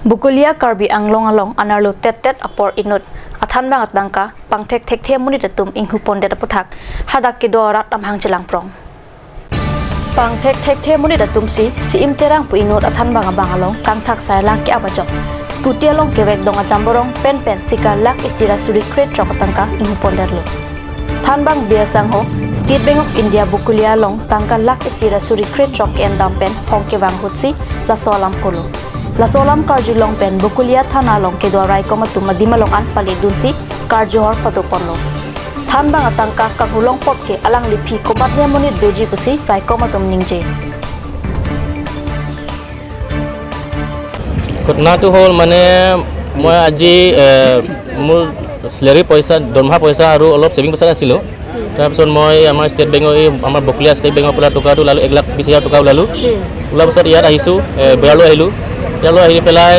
Bukulia Karbi Anglong along anarlu tet tet apor inut athan bang atangka pangthek thek the munit atum inghu pondet aputhak hadak ki do rat am hang chilang prong pangthek thek the munit atum si siim terang pu inut athan bang abang along kangthak sai lak ki abajok scooty along kewek dong ajamborong pen pen sika lak isira suri crate trok atangka inghu pondet lo Thanbang biasang ho State Bank of India Bukulia long tangka lak isira suri crate trok en dampen hong kewang hutsi lasolam kolo lasolam karju long pen Bukulia thana long ke do rai koma tu madima long an pali dunsi karju hor patu ponlo Thanbang atangka kahulong pot ke alang lipi komat ne monit beji pusi rai koma tum ningje. ঘটনাটো হ'ল মানে মই আজি মোৰ salary পইচা দৰমহা পইচা আৰু অলপ ছেভিং পইচা আছিলোঁ। তাৰপিছত মই আমাৰ ষ্টেট বেংকৰ এই আমাৰ বকলীয়া ষ্টেট বেংকৰ পৰা টকাটো ওলালোঁ, 1,20,000 টকা ওলালোঁ। ওলোৱাৰ পিছত ইয়াত আহিছোঁ, বেয়ালৈ আহিলোঁ। ইয়ালৈ আহি পেলাই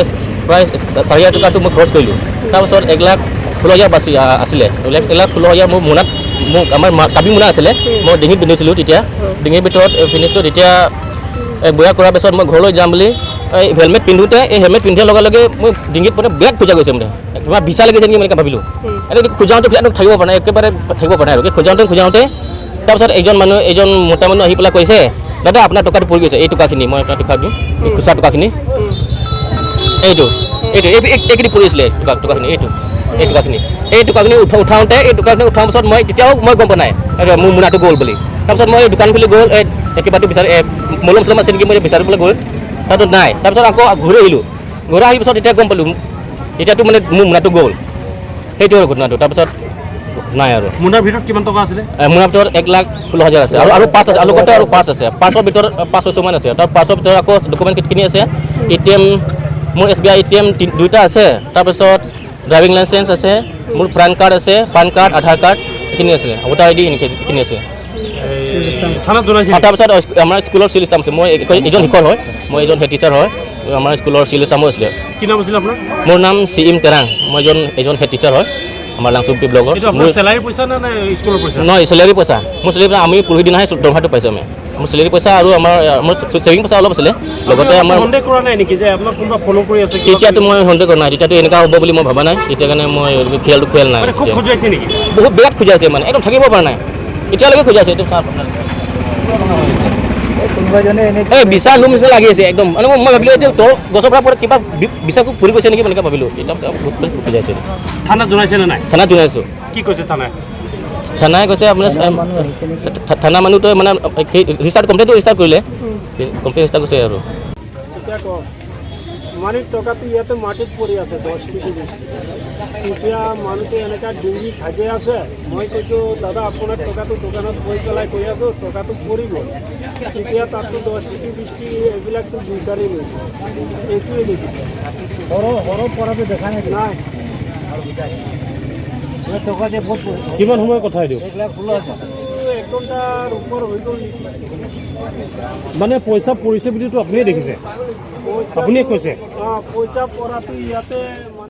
প্ৰায় 4,000 টকাটো মই খৰচ কৰিলোঁ। তাৰপিছত 1,16,000 বাচি আছিলে। 1,16,000 মোৰ মোনাত, মোক আমাৰ কাবি মোনা আছিলে, মই ডিঙিত পিন্ধিছিলোঁ। তেতিয়া ডিঙিৰ ভিতৰত পিন্ধিছিলোঁ। তেতিয়া বয়া কৰাৰ পিছত মই ঘৰলৈ যাম বুলি এই হেলমেট পিন্ধোঁতে, এই হেলমেট পিন্ধাৰ লগে লগে মোৰ ডিঙিত মানে বিৰাট খোজা গৈছে, মানে কিবা বিচা লাগিছে নেকি মানে ভাবিলোঁ। এনেকৈ খোজাওঁতে খোজাওঁতে থাকিব পৰা নাই, একেবাৰে থাকিব পৰা নাই আৰু খোজাওঁতে খোজাওঁতে তাৰপিছত এজন মোটা মানুহ আহি পেলাই কৈছে, দাদা আপোনাৰ টকাটো পৰি গৈছে, এই টকাখিনি মই আপোনাক টকা দিওঁ, এই খুচৰা টকাখিনি, এইটো এইটো এইখিনি পৰি আছিলে টকাখিনি, এইটো এই টকাখিনি, এই টকাখিনি উঠাওঁতে এই টকাখিনি উঠাৰ পিছত মই তেতিয়াও মই গম পোৱা নাই মোৰ মোনাটো গ'ল বুলি। তাৰপিছত মই দোকান খুলি গ'ল, এই কিবাটো বিচাৰি মলম চলম আছে নেকি মই বিচাৰিবলৈ গ'ল, তাতো নাই। তাৰপিছত আকৌ ঘূৰি আহিলোঁ, ঘূৰি আহি পিছত তেতিয়া গম পালোঁ এতিয়াতো মানে মোৰ মোনাটো গ'ল। সেইটো আৰু ঘটনাটো। তাৰপিছত নাই আৰু। মোনাৰ ভিতৰত কিমান টকা আছিলে? মোনাৰ ভিতৰত 1,16,000 আছে আৰু আৰু পাঁচ আছে, আৰু লগতে আৰু পাঁচ আছে। পাঁচৰ ভিতৰত 5-6 মান আছে। তাৰ পাঁচৰ ভিতৰত আকৌ ডকুমেণ্টখিনি আছে, ATM, মোৰ SBI ATM দুটা আছে, তাৰপিছত ড্ৰাইভিং লাইচেঞ্চ আছে, মোৰ পেন কাৰ্ড আছে, পেন কাৰ্ড, আধাৰ কাৰ্ড এইখিনি আছে, ভোটাৰ ID এইখিনি আছে। থানাত জনাইছিল? তাৰপিছত আমাৰ স্কুলৰ চিল ষ্টাম্প আছে। মই এজন শিক্ষক হয়, মই এজন হেড টিচাৰ হয়, আমাৰ স্কুলৰ চিল ষ্টাম্পো আছিলে। কি নাম আছিলে আপোনাৰ? মোৰ নাম চি এম তেৰাং, মই এজন হেড টিচাৰ হয় আমাৰ লাংচুপি ব্লকৰ। চেলাৰী পইচা নে স্কুলৰ পইচা? নহয়, চেলাৰী পইচা। মোৰ চেলাৰী পইচা আমি পৰহি দিনাহে দৰমহাটো পাইছোঁ। আমি মোৰ চেলাৰী পইচা আৰু আমাৰ ছেভিং পইচা অলপ আছিলে, লগতে আমাৰ সন্দেহ কৰা নাই নেকি যে আপোনাক কোনোবা ফ'ল' কৰি আছে? তেতিয়াতো মই সন্দেহ কৰা নাই, তেতিয়াতো এনেকুৱা হ'ব বুলি মই ভবা নাই। তেতিয়া কাৰণে মই খেয়াল নাই। খুব খোজাইছে নেকি? বহুত বিৰাট খোজাইছে, মানে একদম থাকিব পৰা নাই, এতিয়ালৈকে খোজাইছে। এইটো চাওক এই বিচা লোম নিচিনা লাগি আছে একদম। মানে মই ভাবিলোঁ এতিয়া তোৰ গছৰ পৰা কিবা বিচা পৰি গৈছে নেকি এনেকৈ ভাবিলোঁ। এতিয়া খোজাইছে। থানাত জনাইছে নে নাই? থানাত জনাইছোঁ। কি কৈছে থানাই? থানাই কৈছে আপোনাৰ থানা মানুহটোৱে মানে ৰিচাৰ্জ কমপ্লেইনটো ৰেজিষ্টাৰ কৰিলে, কমপ্লেইন ৰেজিষ্টাৰ কৰিছে আৰু। এতিয়া কওক, মানে টকাটো ইয়াতে মাটিত পৰি আছে 10 কেজি। তেতিয়া মানুহটো এনেকুৱা ডিঙি খাজে আছে। মই কৈছোঁ দাদা আপোনাৰ টকাটো দোকানত গৈ পেলাই কৈ আছোঁ টকাটো পৰি গ'ল। তেতিয়া তাততো 10 কেজি 20 কেজি এইবিলাকতো বিচাৰি গৈছে, এইটোৱে দেখিছে। দেখা নাই। কিমান সময় কথা দিওঁ? 1 ঘণ্টাৰ ওপৰ হৈ গ'ল নেকি। মানে পইচা পৰিছে বুলিতো আপুনিয়ে দেখিছে, আপুনিয়ে কৈছে? অঁ, পইচা পৰাটো ইয়াতে